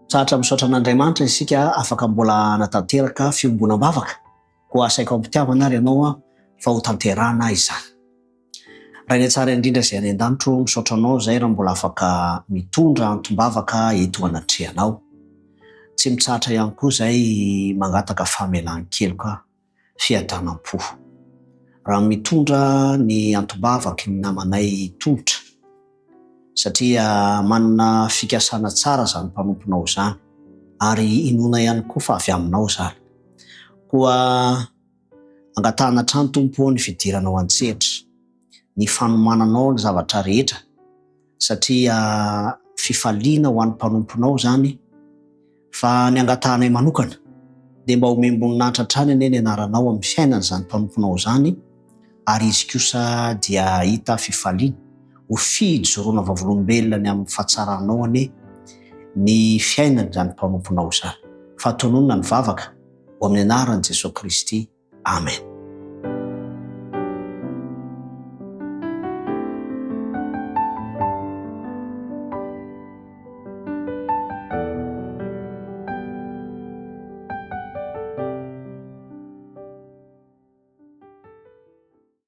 Tsahatra misaotra an'Andriamanitra isika afaka mbola hanatanteraka fiombonam-bavaka, koa asaiko am-pitiavana ary ianao fa ho tanterahana izany. Rainay tsara indrindra izay any an-danitra ô, misaotra anao izay raha mbola afaka mitondra antom-bavaka eto anatrehanao. Tsy mitsahatra ihany koa izay mangataka famelan-keloka fiadanam-po. Raha mitondra ny antom-bavaky ny namanay Tolotra, satria manana fikasana tsara izany mpanomponao izany, ary inoana ihany koa fa avy aminao izany. Koa angatahana hatrany Tompo ô ny fidiranao an-tsehatra, ny fanomananao ny zavatra rehetra, satria fifaliana ho an'ny mpanomponao izany, Fa ny angatahanay manokana, dia mba omem-boninahitra hatrany anie ny anaranao amin'ny fiainan'izany mpanomponao izany, ary izy kosa dia hahita fifaliana, ho fijoroana vavolombelona ny amin'ny fahatsaranao anie ny fiainan'izany mpanomponao izany. Fa tononina ny vavaka, ho amin'ny anaran'i Jesoa Kristy. Amen.